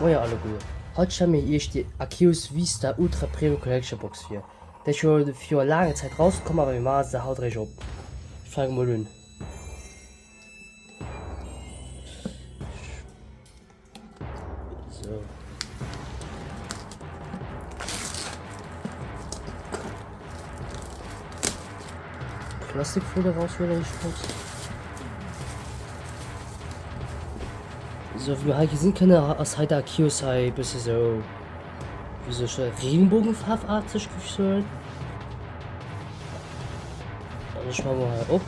Moie alleguer, haut stelle mir iech déi Arceus V-Star Ultra Premium Collection Box vir. Déi ass scho viru laanger Zäit rauskomm, awer mir maache se haut eréischt op. Ech fänke mol un. So. Plastikfolie rausholen, ich kurz. So, wéi mir hei gesinn kënne, ass hei der Arceus hei e bësse sou, wéi soll ech soen, Regenbogenfarfarteg, géif ech soen. Also ech maache mol hei op.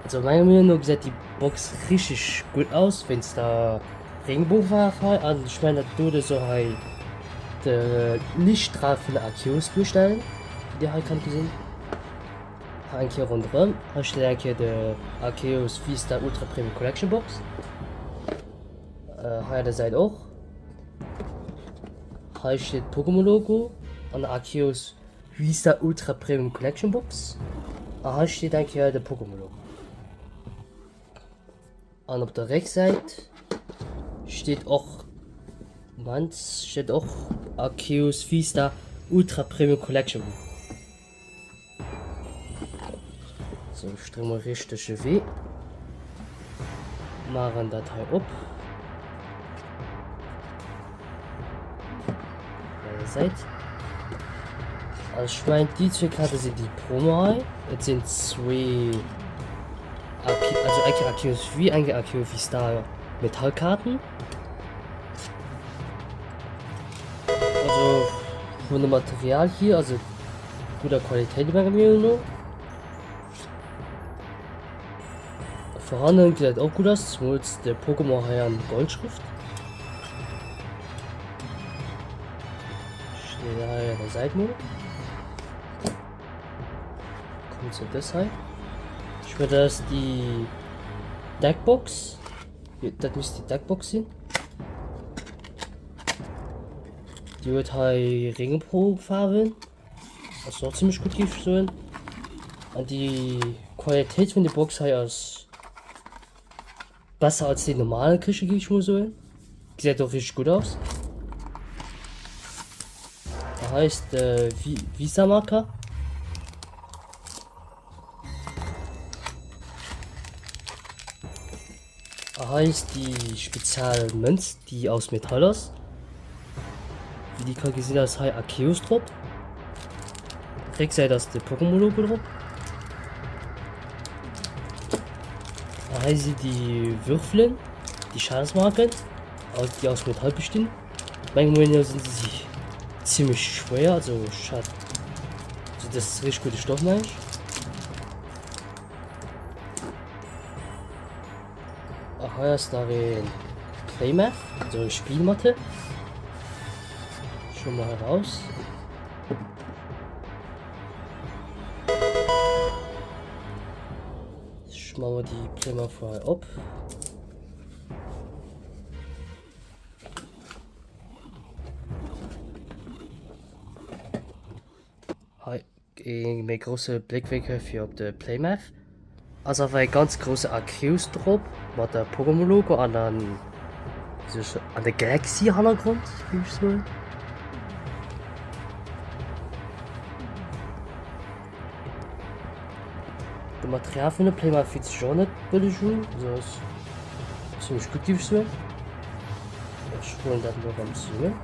Also menger Meenung no gesäit déi Box richteg gutt aus wéinst der Regenbogenfaarf hei an ech mengen dat do soll hei de Lichtstrahl vun der Arceus duerstellen, wéi dir hei kannt gesinn. Hei eng Kéier ronderëm, hei steet eng Kéier de Arceus V-Star Ultra Premium Collection Box, hei an der Säit och. Hei steet Pokémon Logo an der Arceus V-Star Ultra Premium Collection Box a hei steet eng Kéier de Pokémon Logo. An op der Récksäit steet och, Moment, steet och Arceus V-Star Ultra Premium Collection. Sou, ech dréi mol richtege Wee. Maachen dat hei op. Säit. Also ech mengen déi zwee Kaarte sinn déi Promo hei. Et sinn zwee also eng Kéier Arceus V, eng Kéier Arceus V Star Metallkarten. Also vun dem Material hier, also guter Qualitéit menger Meenung no. Vorannen gesäit och gutt aus, zemools de Pokémon hei an Goldschrëft. Steet hei an der Säit mol. Kommt zu dës hei. Ech mengen dat ass déi Deckbox. Dat misst déi Deckbox sinn. Déi huet hei Regenbogenfarwen. Ass och zimmlech gutt géif ech soen. An déi Qualitéit vun der Box hei ass besser als déi normal Këschte géif ech mol soen. Gesäit och richteg gutt aus. Da hei ass de Visa Marker. A hei ass déi spezial Mënz, déi aus Metall ass. Wéi dir ka gesinn ass hei Arceus drop. Récksäit ass de Pokémon Logo drop. A hei si déi Würfelen, déi Schadensmarken, déi aus Metall bestinn. Mengem Meenung no sinn se zimmlech schwéier, also ech hat, also dat ass richteg gudde Stoff mengen ech. Hei ass nach een Playmat, also eng Spielmatte. Schon mal heraus. Ich mache mal die Playmat vorher op. Hei ee méi grousse Bléckwénkel fir op de Playmath. Ass awer ee ganz grousse Arceus drop mat der Pokémon Logo an dann sech an der Galaxy Hannergrond géif ech soen. De Material vun de Playmath fillt sech och net bëlleg un, also ass zimmlech gutt géif ech soen. Ech rullen dat mol erëm zesummen.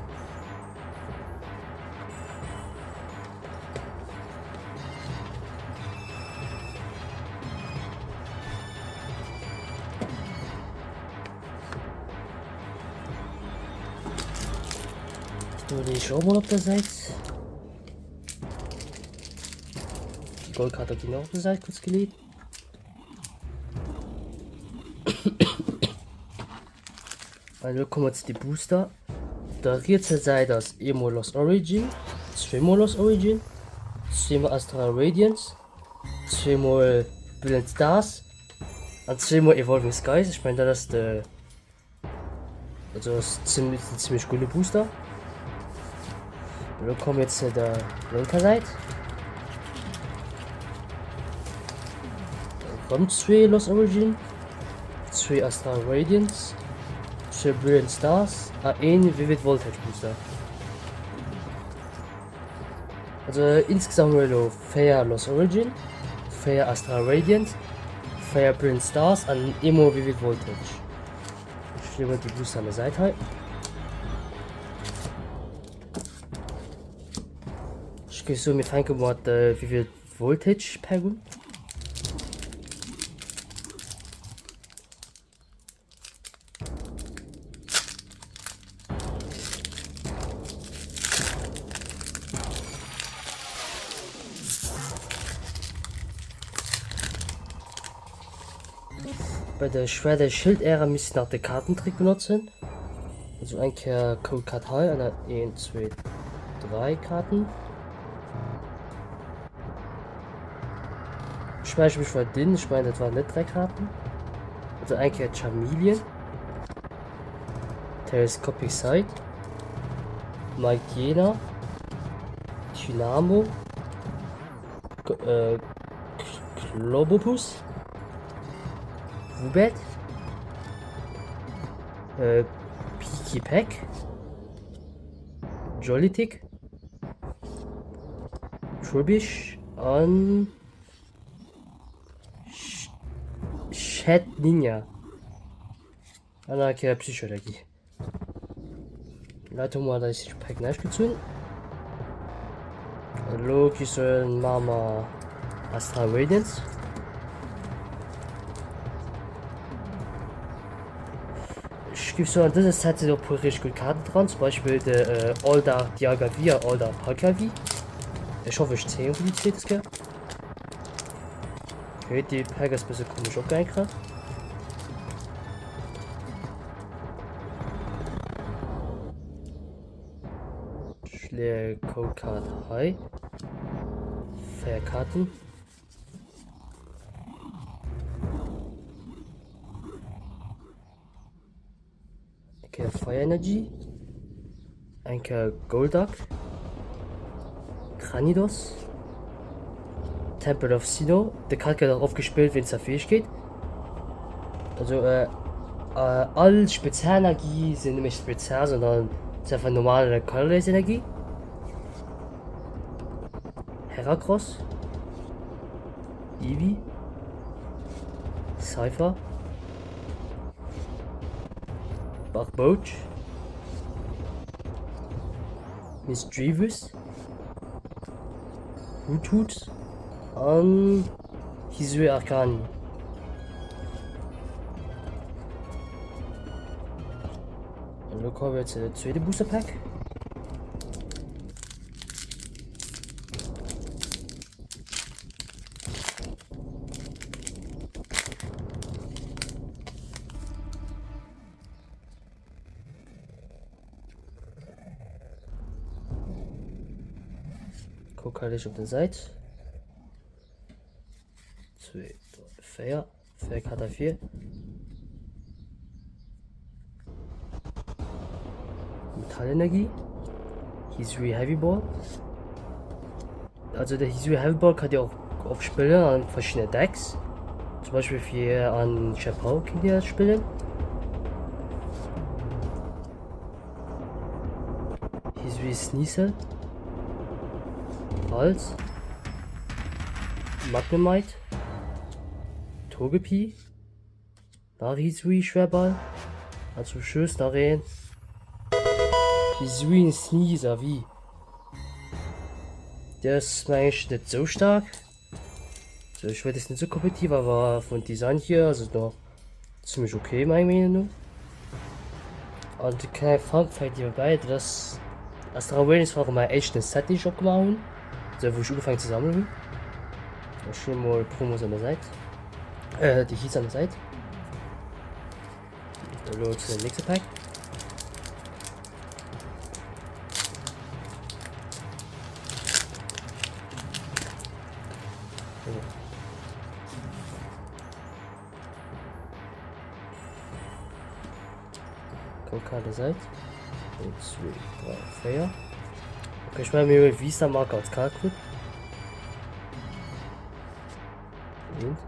Do leeë ech och mol op der Säit. Déi Goldkarte ginn och op der Säit kuerz geleet. An elo komme mer zu de Booster. Op der rietser Säit ass eemol Lost Origin, zweemol Lost Origin, zweemol Astral Radiance, zweemol Brilliant Stars an zweemol Evolving Skies. Ech mengen dat ass de also ass zimmlech en zimmlech gudde Booster. Elo komme mir zu der lénker Säit. Rëm zwee Lost Origin. Zwee Astral Radiance, zwee Brilliant Stars a een Vivid Voltage Booster. Also insgesamt hu mir elo 4 Lost Origin, 4 Astral Radiance, 4 Brilliant Stars an eemol Vivid Voltage. Ech leeë mol déi Booster an der Säit hei. Ech géif soen, mir fänke mat Vivid Voltage Pack un. Bei der Schwert Schildäre misst nach de Kartentrick benutzen. Also eng Kéier Code Card hei an dann 1, 2, 3 Karten. Ech mengen, ech hu mech verdinn. Ech mengen, dat waren net 3 Karten. Also eng Kéier Charmeleon. Telescopic Sight. Mightyena. Tynamo. Äh, Clobopus. Wubet. Äh, Pikipek. Joltik. Trubbish an Chatninja. An nach eng Kéier Psychoenergie. Dat hu mer eis Pack näischt gezunn. Elo gi soen maache mer Astral Radiance. Ech géif soen, an dëser Set sinn och e puer richteg gutt Kaarten dran, zum Beispill de All-Dar Dialga V a All-Dar Palkia V. Ech hoffe ech zéien déi zweet des Kéier. Okay, déi Pack ass bësse komesch opgehängt grad. Ech leeë Code Card hei. 4 Kaarten. Eng Kéier Fire Energy, eng Kéier Golduck, Cranidos, Temple of Sinnoh. De Card gëtt och oft gespillt wéinst der Fäegkeet. Also äh, äh, all Spezialenergie sinn net méi spezial, sondern ass einfach normal Colorless Energie. Heracross, Eevee, Cypher. Barboach, Misdreavus, Hoothoot an Hisui Arcani. Elo komme mir zu zweete Booster Pack. Kuck halt ich op der Säit. 2, 3, 4. 4 Karte 4. Metallenergie. Hisui Heavy Ball. Also der Hisui Heavy Ball kann Dir och oft spillen an verschiedene Decks. Zum Beispiel fir an Chien-Pao könnt Dir spillen. Hisui Sneasel. Ralts. Magnemite. Togepi. Narizui Schwerball. An zum Schluss nach een Hisuian Sneezer V. Der ass mengen ech net sou staark. So ech weess net sou kompetitiv, awer vum Design hier ass et nach zimmlech okay menger Meenung no. An de klenge Fun Fact iwwerbäi, dat ass Astral Radiance war och mäin éischten Set deen ech opgemaach hunn, sou wou ech ugefaangen ze sammelen hunn. Ech hunn emol Promos an der Säit. Äh, déi Heats an der Säit. Elo zu dem nächste Pack. Kokale Säit. 1, 2, 3, 4. Okay, ich meine, mir hunn Vista Mark als Kart kritt. Eent.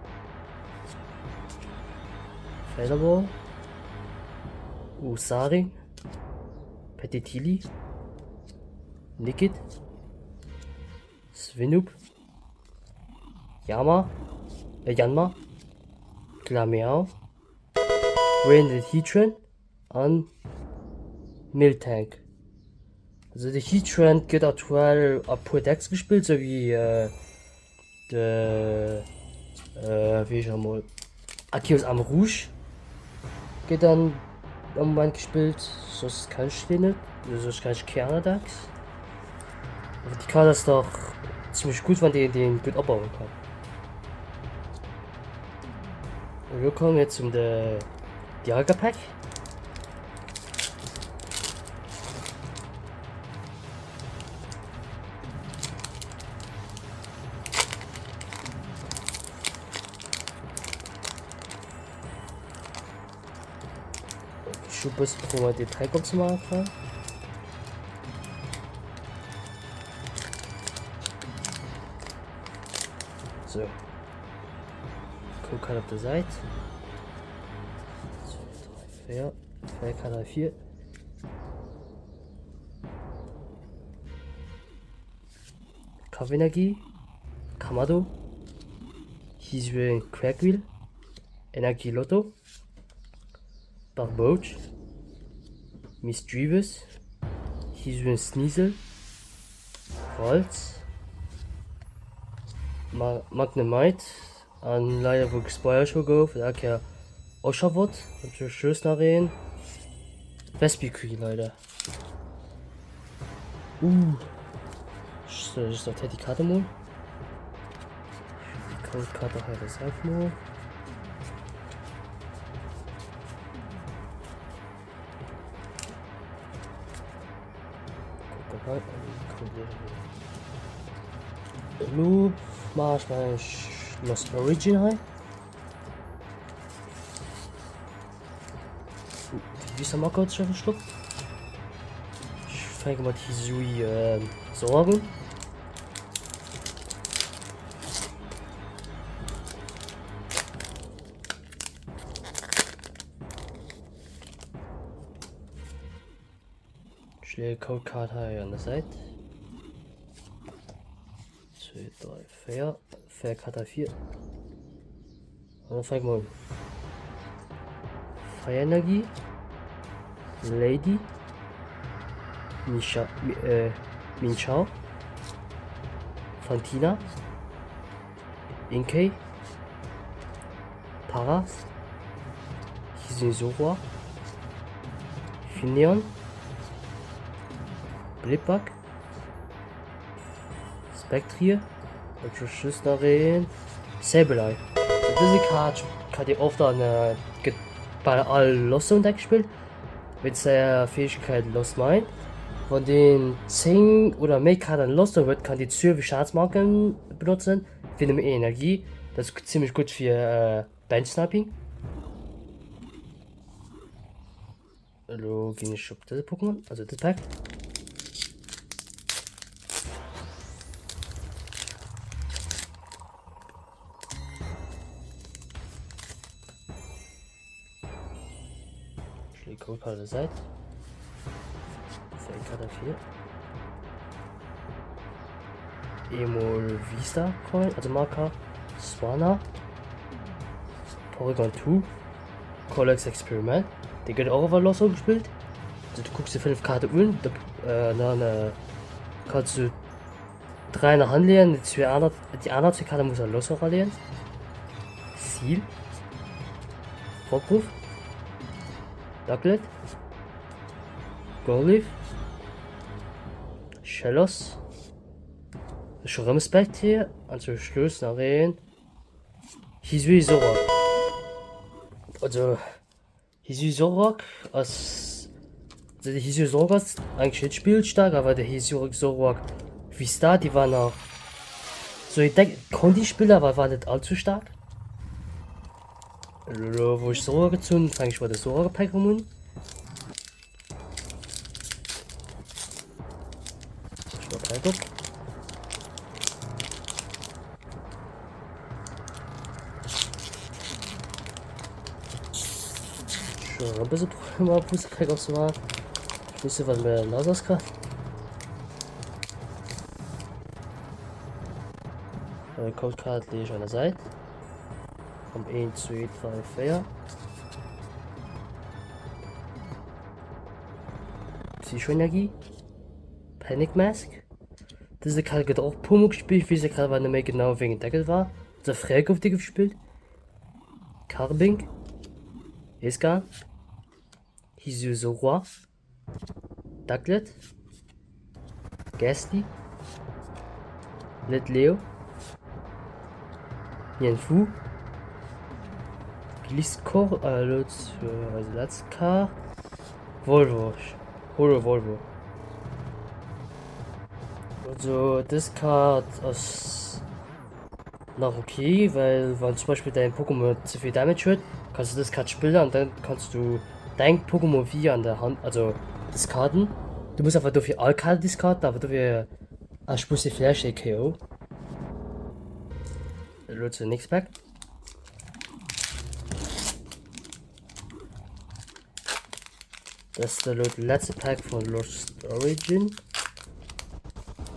Featherball, Ursaring, Pettitili, Nickit, Swinub, Yama, äh Yanma, Glameow, Radiant Heatran an Miltank. Also de Heatran gëtt aktuell a puer Decks gespillt, sou wéi de wéi heescht en emol Arceus Arme Rouge gëtt dann am Moment gespillt, soss kenn ech deen net, soss kenn ech keng aner Decks. Awer déi Kart ass dach zimmlech gutt, wann een deen gutt abaue kann. Elo komme mir zum de Dialga Pack. Ech hu bësse Problemer dee Pack opzemaachen. So. Kuck halt op der Säit. 2, 3, 4. 4 Kader 4. Kaffenergie. Kamado. Hisuian Cragwheel. Energie Lotto. Barboach. Misdreavus. Hisuian Sneasel. Ralts. Magnemite an leider wou gespoilert scho gouf dat Kéier Oshawott an zum Schluss nach een Vespiqui leider. Uh ech sortéier déi Kaarte mol. Déi Codekarte hei der Säit mol. Elo maache ech meng Lost Origin hei. Déi Marke huet sech verstoppt. Ech fänke mat Hisui Zoroark un. Ech leeë Code Card hei an der Säit. 2, 3, 4. 4 Card hei vir. An dann fänke mer un. Feierenergie. Lady. Misha, äh, Minchao. Fantina. Inkay. Paras. Hisui-Zoroark. Finneon. Blipbug. Spectrier. Und zum Schluss nach een Sableye. Dëse Kaart kann Dir oft an gëtt bal all Lost Zone Deck gespillt wéinst senger Fäegkeet Lost Mine. Wann deen 10 oder méi Kaarten an Lost Zone huet, kann Dir 12 Schaatzmarken benotzen fir nëmmen een Energie. Dat ass zimmlech gutt fir Bench Sniping. Elo ginn ech op dëse Pokémon, also dëse Pack. Ech leeë Code Card Säit. Fir eng Karte 4. Eemol Vista Coin, also Marker, Swana, Porygon 2, Collex Experiment, dee gëtt och iwwer Losso gespillt. Also du kucks dir 5 Kaarte un, da, äh, dann äh, kannst du 3 an der Hand leeën, déi zwee aner, déi aner zwee Kaarte muss an Losso raleeën. Seal, Rockruff, Ducklet, Growlithe, Shellos, Ech hu rëm Spectre an zum Schluss nach een Hisui Zoroark. Also Hisui Zoroark ass also de Hisui Zoroark ass eigentlech net spillstaark, awer de Hisui Zoroark Vista déi war nach sou ee Deck Kondi-Spiller, awer war net allzu staark. Elo wou ech Zoroark gezunn, fänke ech mat de Zoroark-Pack erëm un. Ech hunn e bësse Problemer Booster Pack opzemaachen. Ech weess net wat mir lass ass grad. Code Card leeë ech an der Säit. Komm 1, 2, 3, 4. Psychoenergie. Panic Mask. Dëse Kaart gëtt och puer mol gespillt, weess ech grad awer net méi genau wéi en Deck et war. Also fréier gouf dee gespillt. Carbink. Eska. Hisuisoroi. Ducklet. Gasti. Litleo. Mienfoo. Gliscor, elo zu eiser letzter Kaart. Volvo, Holo Volvo. Also dës Kaart ass nach ok, well wann zum Beispill däin Pokémon ze vill Damage huet, kanns du dës Kaart spillen an dann kanns du däin Pokémon wie an der Hand, also discarden. Du muss awer dofir all Kaarte discarden, awer dofir erspuers de vläicht ee KO. Elo zur nächst Pack. Dat ass elo de letzte Pack vun Lost Origin.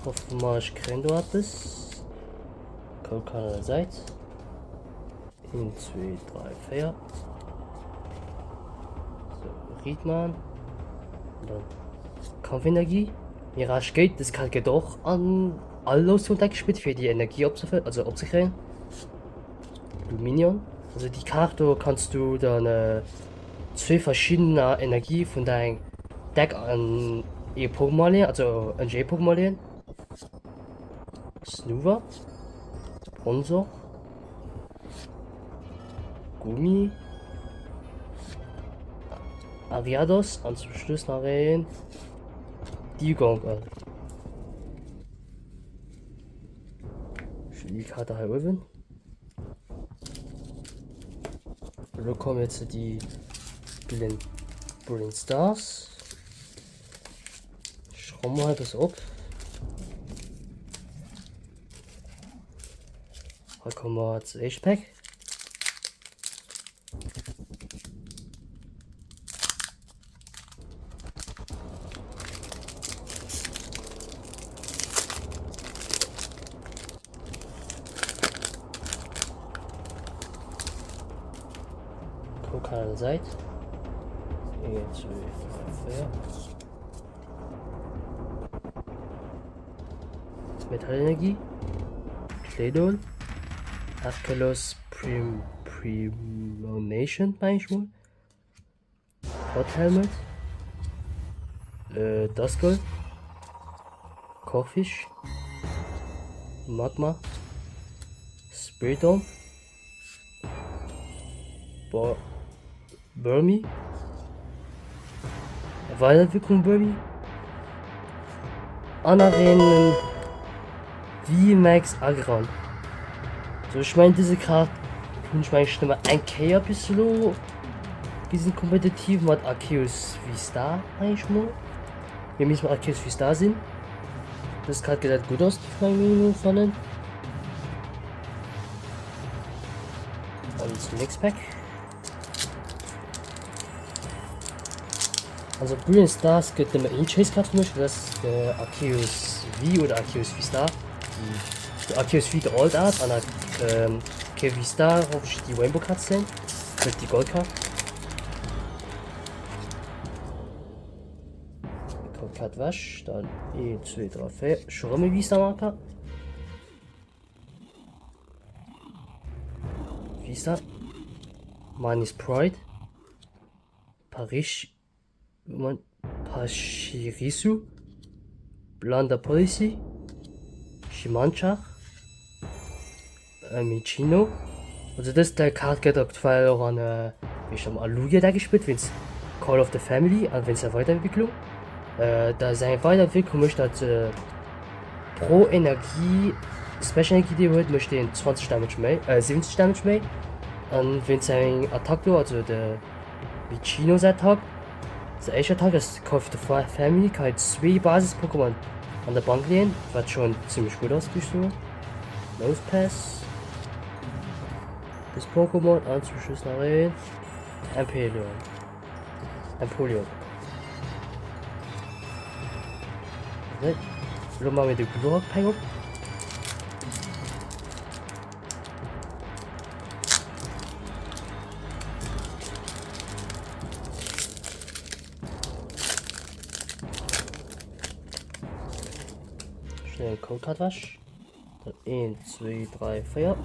Hoffe mer ech kréien do eppes. Code Card an der Säit. 1, 2, 3, 4. So, Riedmann. Und dann Kampfenergie. Mirage Gate, das Karte gëtt och an all Lost Deck gespielt, fir déi Energie opzefëllen, also opzekréien. Lumineon. Also déi Kaart do kanns du dann äh, zwee verschiddener Energie vun dengem Deck an ee Pokémon leeën, also en J-Pokémon leeën. Snover, Bronzor, Gummi, Ariados an zum Schluss nach een Dewgong. Déi Karte hei uewen. Elo kommen jetzt déi Brilliant, Brilliant Stars. Ich räume mal etwas op. Hei kommen wir zu éischt Pack. Lokale Säit. 1, 2, 3, 4. Metallenergie. Claydol. Archelos Prim Premonition, meng ech mol. Hot Helmet. Äh, Duskull. Kochfisch. Magma. Spiritomb. Bo Burmy. Weiterentwicklung Burmy. An nach een VMAX Aggron. So, ich mein, diese Karte hunn ech meng Stëmme eng Kéier bis elo gesinn kompetitiv mat Arceus V-Star meng ech mol. Mir misst mat Arceus V-Star sinn. Dës Kaart gesäit gutt aus, géif meng Meenung no fannen. An zum nächsten Pack. Also Brilliant Stars gëtt nëmme een Chase Card fir mech, dat ass de Arceus V oder Arceus V-Star. De Arceus V de Old Art an Arceus V-Star hoff ech déi Rainbow Card ze sinn, net déi Gold Card. Code Card wech, dann 1, 2, 3, 4, scho rëm e V-Star Marker. V-Star. Mine is Pride. Parish, Moment, Pachirisu, Blunder Policy, Chimanchar, äh, Minccino. Also dës der Kaart gëtt aktuell och an äh, wéi ech am a Lugia Deck gespillt wéinst Call of the Family an wéinst der Weiterentwicklung. Äh, da seng Weiterentwicklung mécht dat äh, pro Energie Special Energie déi huet mécht deen 20 Damage méi, äh 70 Damage méi an wéinst seng Attack do, also de Minccino säi Attack, säi éischt Attack ass Call of the Family, kann een zwee Basis-Pokémon an der Bank leeën, wat schonn zimmlech gutt ass, géif ech soen. Nosepass, dës Pokémon an zum Schluss nach een Empoleon. Empoleon. Elo maache mir de Glurak-Pack op. Schnell Codecard weg. Dann 1, 2, 3, 4.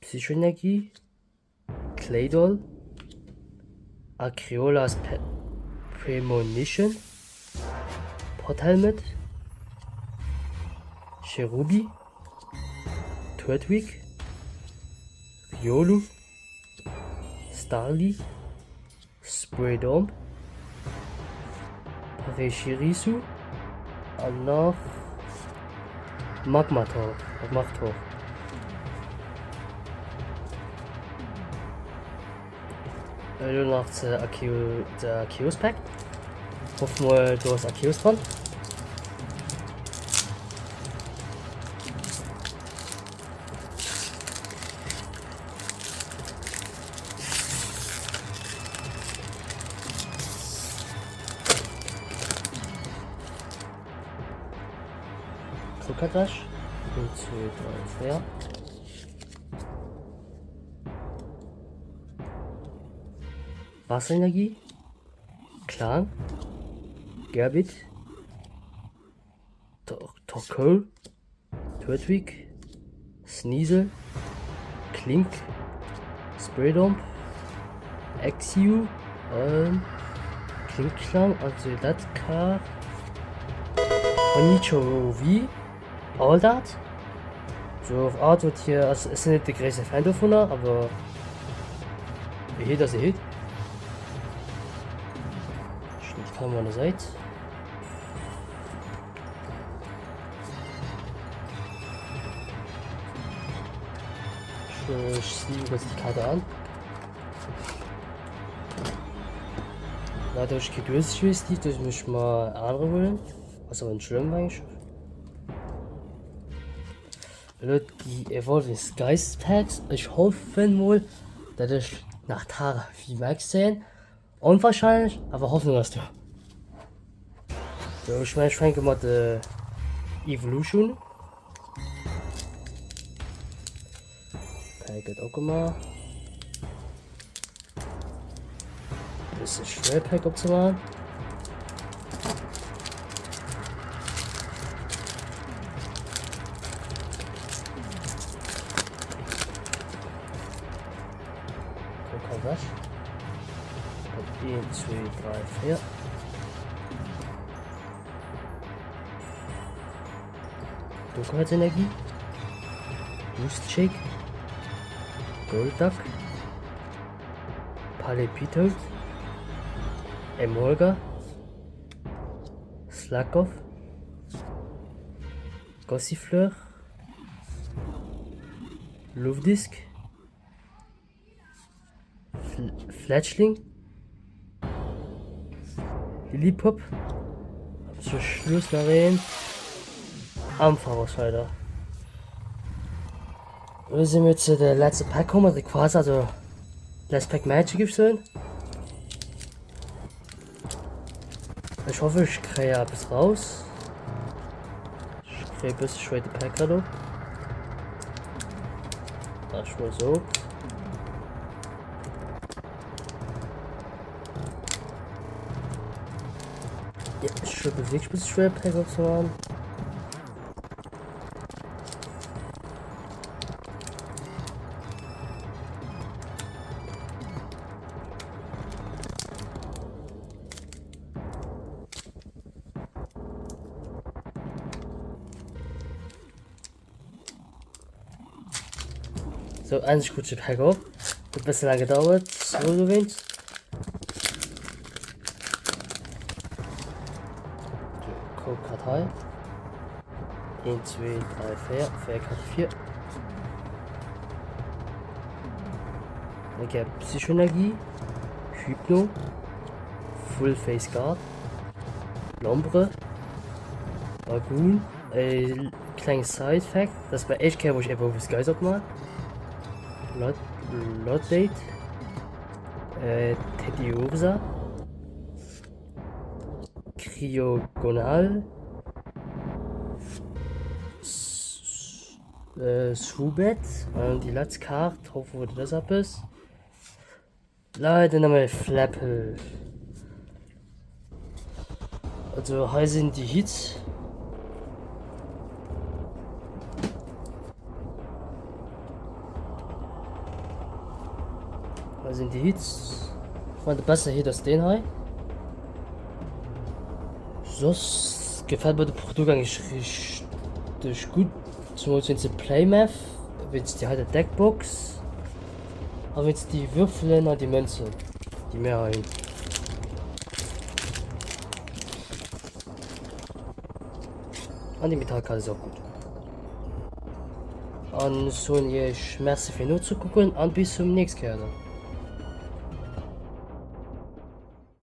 Psychoenergie. Claydol. Acriola's Premonition. Pothelmet. Cherubi. Turtwig. Riolu. Starly. Spraydom. Pachirisu. An nach Magmataur. Magmachtor. Elo nach ze Arceus, de Arceus Pack. Hoffe mol do ass Arceus dran. Zuckertasch. 1, 2, 3, 4. Wasserenergie. Klang. Gerbit. Torkoal. Turtwig, Sneasel, Klink, Spraydom, Exiu, ähm, Klinklang, also dat Kaart, Onichorovi, all dat. So auf Art wat hier ass, ech sinn net de gréisste Fan dovunner, awer e Hit ass e Hit. Ech hunn d'Kamera an der Säit. Ech sleeve kurz die Karte an. Leider ech kee duerchsichtege Sleeve, dus muss ech mer anere huelen. Ass awer net schlëmm mengen ech. Elo déi Evolving Skies Packs. Ech hoffen mol, dat ech nach Tara VMAX zéien. Onwahrscheinlech, awer Hoffnung ass do. So, ech mengen, ech fänke mat de Evolution. Pack gëtt opgemaach. Bësse schwéier Pack opzemaachen. 1, 2, 3, 4. Dunkelheitsenergie. Boost Shake. Golduck. Palepitold. Emolga. Slakoth. Gossifleur. Luftdisk. Fletchling. Lillipup. Zum Schluss nach een. Ampharos-Fighter. Lo si mir zu de letzte Pack komm, also quasi also Last Pack Magic géif ech soen. Ech hoffe ech kréie eppes raus. Ech kréie e bësse schwéier de Pack grad op. Ech mol so. Ja, ech hu wierklech e bësse schwéier Pack opzemaachen. So, endlech krut ech de Pack op. Huet e bësse laang gedauert, sorry dowéinst. Code Card hei. 1, 2, 3, 4, 4 Karte 4. Eng Kéier Psychoenergie, Hypno, Full Face Guard, Lombre, Dragoon, e klenge Side Fact, dat ass mei éischt Kéier wou ech Evolve Skies opmaachen. Bloodblade, äh, Teddiursa, Cryogonal, äh, Swoobat an déi letzt Kaart, hoffe dat ass eppes. Leider nëmme Fläppel. Also hei sinn déi Hits. Hei sinn déi Hits. Ich mein, de beste Hit ass deen hei. Soss gefält mir de Produkt eigentlich richteg gutt. Zumools wéinst de Playmath, wéinst déi heiter Deckbox. A wéinst déi Würfelen an déi Mënzen, déi mir hei hunn. An déi Metallkart ass och gutt. An ech soen iech Merci fir nozekucken an bis zum nächst Kéier dann.